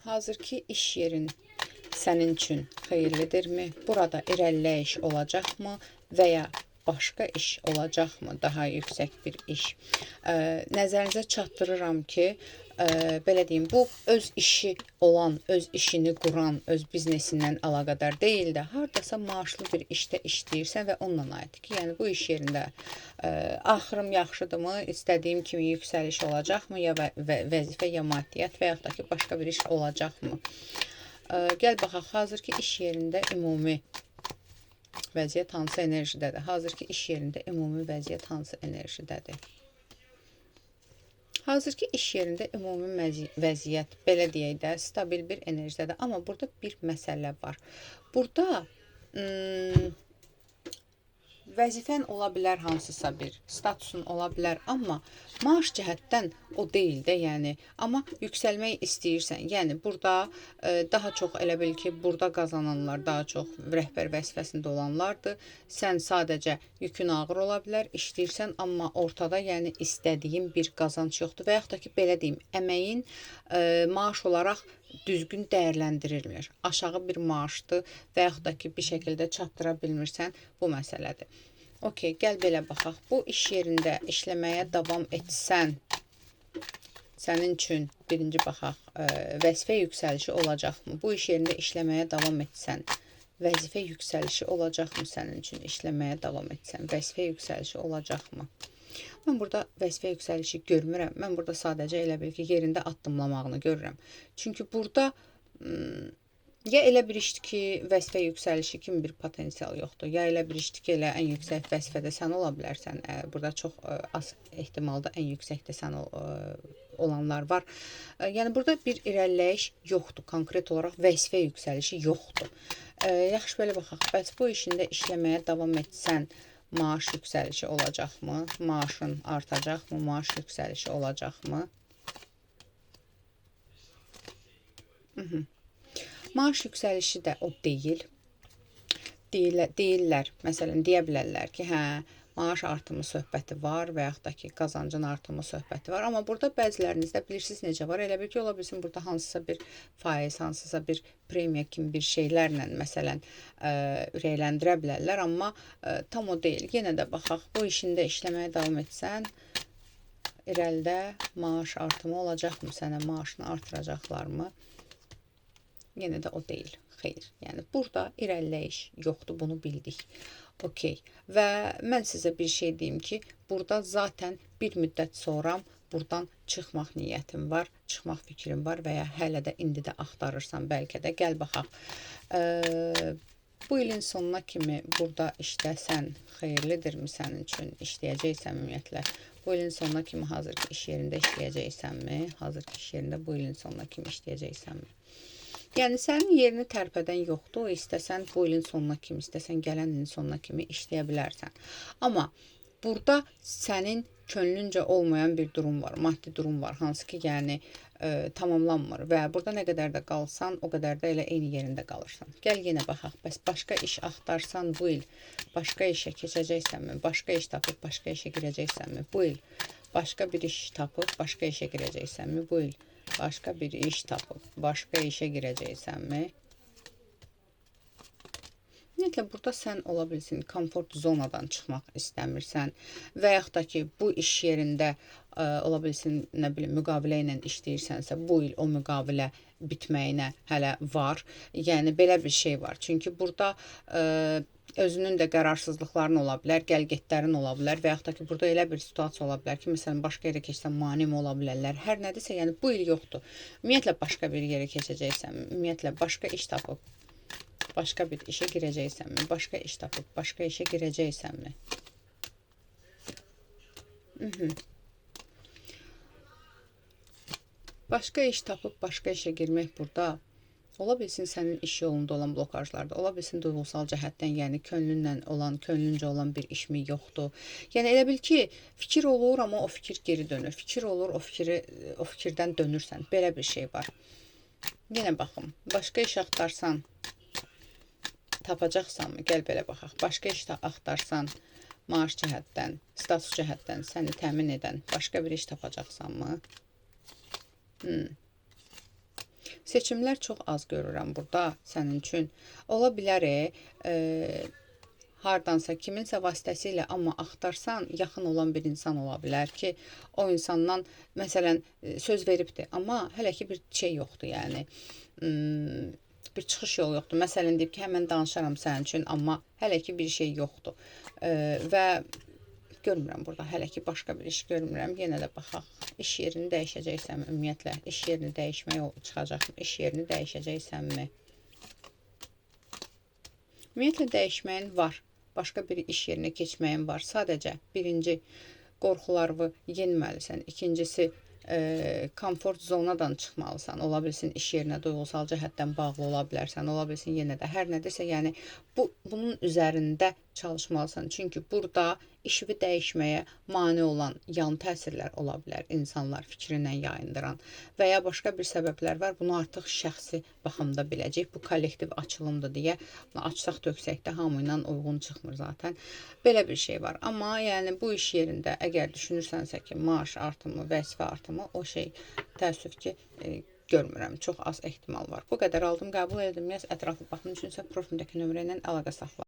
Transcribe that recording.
Hazırki iş yerin sənin üçün xeyirlidirmi? Burada irəliləyiş olacaqmı və ya başqa iş olacaqmı? Daha yüksək bir iş. Nəzərinizə çatdırıram ki, belə deyim, bu öz işi olan, öz işini quran, öz biznesindən əlaqədar deyil də, hardasa maaşlı bir işdə işləyirsən və onunla aiddir ki, yəni bu iş yerində axırım yaxşıdırmı, istədiyim kimi yüksəliş olacaqmı, ya vəzifə, ya maddiyyat və yaxud da ki, başqa bir iş olacaqmı? Gəl baxaq, hazırki iş yerində ümumi vəziyyət hansı enerjidədir? Hazırki iş yerində ümumi vəziyyət hansı enerjidədir? Hazırki iş yerində ümumi vəziyyət, belə deyək də, stabil bir enerjidədir. Amma burada bir məsələ var. Burada vəzifən ola bilər hansısa bir, statusun ola bilər, amma maaş cəhətdən o deyil də, yəni, amma yüksəlmək istəyirsən. Yəni burada daha çox elə bil ki, burada qazananlar daha çox rəhbər vəzifəsində olanlardır. Sən sadəcə yükün ağır ola bilər, işləyirsən, amma ortada yəni istədiyin bir qazanc yoxdur və yaxud da ki, belə deyim, əməyin maaş olaraq düzgün dəyərləndirilmir. Aşağı bir maaşdır və yaxud da ki, bir şəkildə çatdıra bilmirsən, bu məsələdir. Okey, gəl belə baxaq. Bu iş yerində işləməyə davam etsən, sənin üçün birinci baxaq, vəzifə yüksəlişi olacaqmı? Bu iş yerində işləməyə davam etsən, vəzifə yüksəlişi olacaqmı sənin üçün işləməyə davam etsən? Vəzifə yüksəlişi olacaqmı? Mən burada vəzifə yüksəlişi görmürəm. Mən burada sadəcə elə bil ki, yerində addımlamağını görürəm. Çünki burada ya elə bir işdir ki, vəzifə yüksəlişi kimi bir potensial yoxdur. Ya elə bir işdir ki, elə ən yüksək vəzifədə sən ola bilərsən. Burada çox az ehtimalda ən yüksəkdə sən olanlar var. Yəni burada bir irəliləyiş yoxdur. Konkret olaraq vəzifə yüksəlişi yoxdur. Yaxşı, belə baxaq. Bəs bu işində işləməyə davam etsən, maaş yüksəlişi olacaqmı? Maaşın artacaqmı? Maaş yüksəlişi olacaqmı? Maaş yüksəlişi də o deyil. Deyirlər, məsələn, deyə bilərlər ki, hə, maaş artımı söhbəti var və yaxud da ki, qazancın artımı söhbəti var. Amma burada bəzilərinizdə bilirsiniz necə var? Elə bil ki, ola bilsin burada hansısa bir faiz, hansısa bir premiya kimi bir şeylərlə, məsələn, ürəkləndirə bilərlər. Amma tam o deyil. Yenə də baxaq, bu işində işləməyə davam etsən, irəlidə maaş artımı olacaqmı sənə? Maaşını artıracaqlarmı? Yenə də o deyil. Xeyr. Yəni burada irəliləyiş yoxdur, bunu bildik. Okey. Və mən sizə bir şey deyim ki, burada zaten bir müddət sonra buradan çıxmaq niyyətim var, çıxmaq fikrim var və ya hələ də indi də axtarırsan bəlkə də. Gəl baxaq. Bu ilin sonuna kimi burada işləsən, xeyirlidirmi sənin üçün? İşləyəcəksən ümumiyyətlə. Bu ilin sonuna kimi hazırki iş yerində işləyəcəksənmi? Hazırki iş yerində bu ilin sonuna kimi işləyəcəksənmi? Yəni sənin yerini tərpədən yoxdur. İstəsən bu ilin sonuna kimi, istəsən gələn ilin sonuna kimi işləyə bilərsən. Amma burada sənin könlüncə olmayan bir durum var, maddi durum var, hansı ki, yəni tamamlanmır və burada nə qədər də qalsan, o qədər də elə eyni yerində qalırsan. Gəl yenə baxaq. Bəs başqa iş axtarsan bu il, başqa işə keçəcəksənmi? Başqa iş tapıb başqa işə girəcəksənmi? Bu il başqa bir iş tapıb başqa işə girəcəksənmi? Bu il başqa bir iş tapıb başqa işə girəcəksənmi? Ümumiyyətlə, burada sən ola bilsin komfort zonadan çıxmaq istəmirsən və yaxud da ki, bu iş yerində ola bilsin, nə bilim, müqavilə ilə işləyirsənsə, bu il o müqavilə bitməyinə hələ var. Yəni, belə bir şey var. Çünki burada özünün də qərarsızlıqların ola bilər, gəl-getlərin ola bilər və yaxud da ki, burada elə bir situasiya ola bilər ki, məsələn, başqa yerə keçsən mane ola bilərlər. Hər nədirsə, yəni bu il yoxdur. Ümumiyyətlə, başqa bir yerə keçəcəksən, ümumiyyətlə, başqa iş tapıb, başqa bir işə girəcəksənmi? Başqa iş tapıb, başqa işə girəcəksənmi? Başqa iş tapıb, başqa işə girmək burada ola bilsin sənin iş yolunda olan blokajlarda, ola bilsin duyğusal cəhətdən, yəni könlünlə olan, könlüncə olan bir işmi yoxdur. Yəni elə bil ki, fikir olur, amma o fikir geri dönür. Fikir olur, o fikirdən dönürsən. Belə bir şey var. Yenə baxım, başqa iş axtarsan, tapacaqsanmı? Gəl belə baxaq. Başqa iş axtarsan, maaş cəhətdən, status cəhətdən səni təmin edən başqa bir iş tapacaqsanmı? Seçimlər çox az görürəm burada sənin üçün. Ola bilər, hardansa kiminsə vasitəsilə, amma axtarsan yaxın olan bir insan ola bilər ki, o insandan məsələn söz veribdi, amma hələ ki bir şey yoxdur, yəni bir çıxış yolu yoxdur. Məsələn deyib ki, həmən danışaram sənin üçün, amma hələ ki bir şey yoxdur. Və görmürəm burada hələ ki başqa bir iş görmürəm. Yenə də baxaq. İş yerini dəyişəcəksənmi ümumiyyətlə? İş yerini dəyişmək çıxacaqmı? İş yerini dəyişəcəksənmi? Ümumiyyətlə dəyişməyin var. Başqa bir iş yerinə keçməyin var. Sadəcə birinci qorxularını yenməlisən. İkincisi komfort zonadan çıxmalısan. Ola bilsin iş yerinə duyğusal cəhətdən bağlı ola bilərsən. Ola bilsin yenə də hər nədirsə, yəni bunun üzərində çalışmalısan. Çünki burada işini dəyişməyə mane olan yan təsirlər ola bilər. İnsanlar fikrindən yayındıran və ya başqa bir səbəblər var. Bunu artıq şəxsi baxımda biləcək. Bu kollektiv açılımdır deyə bunu açsaq töksək də hamı ilə uyğun çıxmır zaten. Belə bir şey var. Amma yəni bu iş yerində əgər düşünürsənsə ki, maaş artımı, vəzifə artımı, o şey təəssüf ki, görmürəm. Çox az ehtimal var. Bu qədər aldım, qəbul edim. Yaz ətraflı baxım üçünsə profildəki nömrə ilə əlaqə saxla.